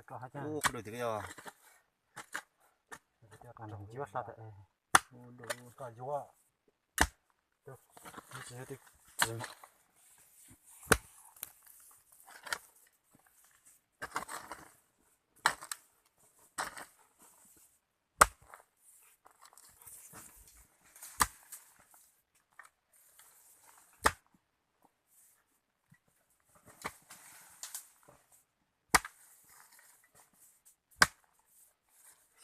Ub, kuv dua tiag yog.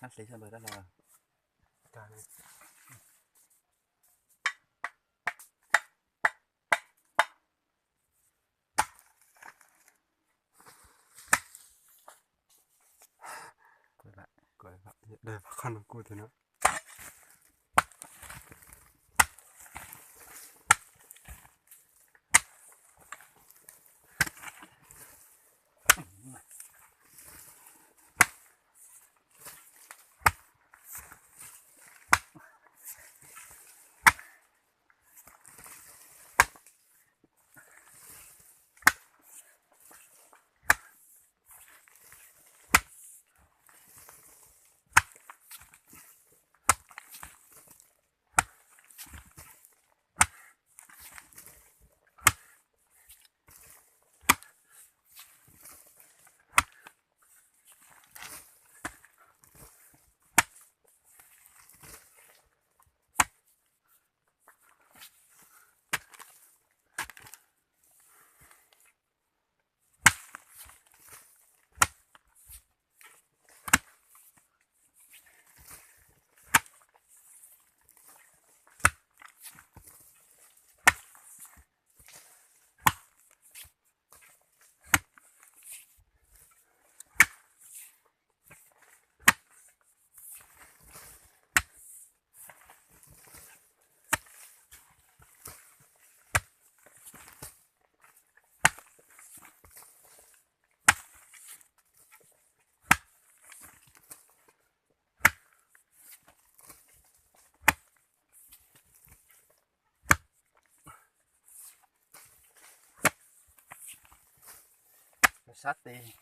Sab xev sab npawg dab laug. Qhov no kuj tiag no. Sab tes.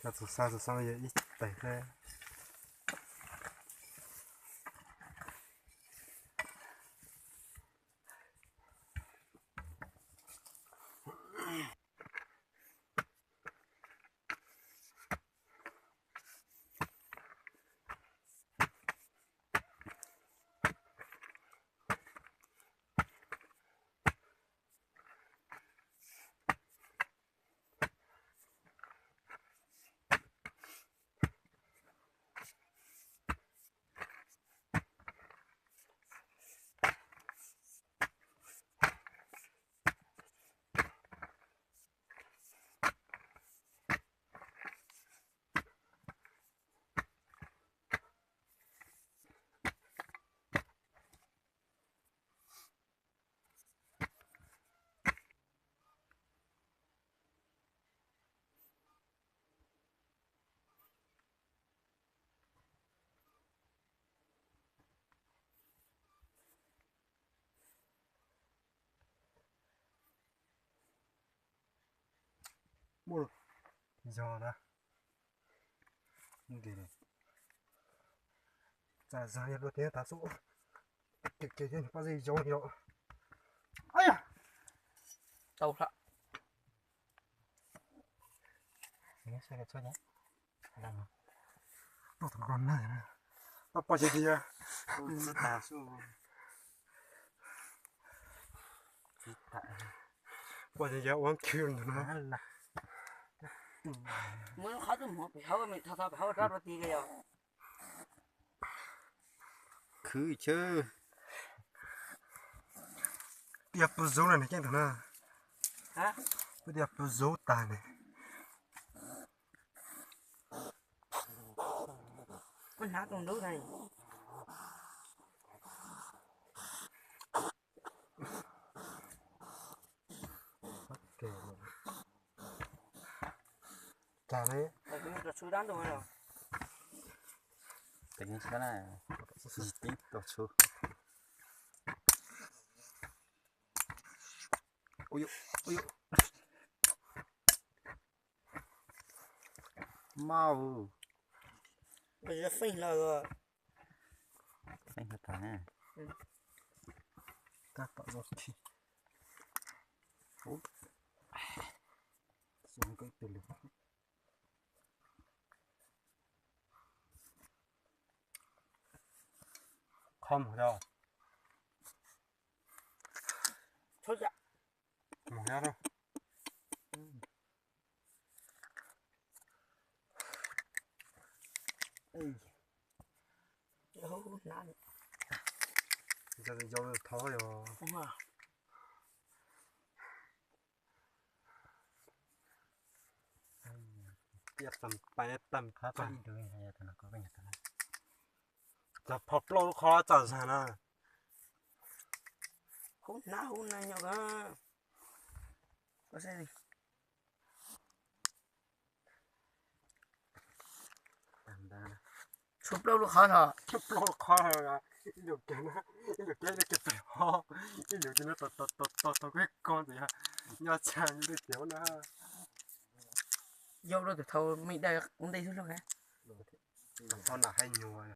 Cov txuas xab txuas xab yog ib tais thiab. Yog na. Tas zog yog dua tiag tas xub. Kiv kiv yog pob zeb yau yau. Tau lawm. Tuaj tau nkaus na. Tuaj pom ces tias. Pom ces yog ua khwv ntawm no. Muab qhov twb mus pem hauv, pem hauv rab rau ti yog. Khwv chawb. Tias pw zub na, nws ceeb tug na. Pw tias pw zub tas ne. Hnav tau ntub na. Cas ne? Tsis tau tsu. Mau. Feej lawm. Feej lawm tas. Tab tom zoo khi. Ub. Xyov koj ib tug lus. Qhov mus yog. Mus yog. Yau thov yog. Tiaj tam pais tam. Cov phom plaub lub qhov txawm zag na. Hub hnab hub na nyob. Tshuav plaub lub qhov no. Tshuav plaub lub qhov no, ib lub kev, ib lub kev, ib lub kev pem hov, ib lub kev no tau tau tau tau koj ntxiv, nyob tshaj ntej tiag na. Yau rau tus thaum me dai ua ntej xwb lauj. Thaum nam hais nyuag.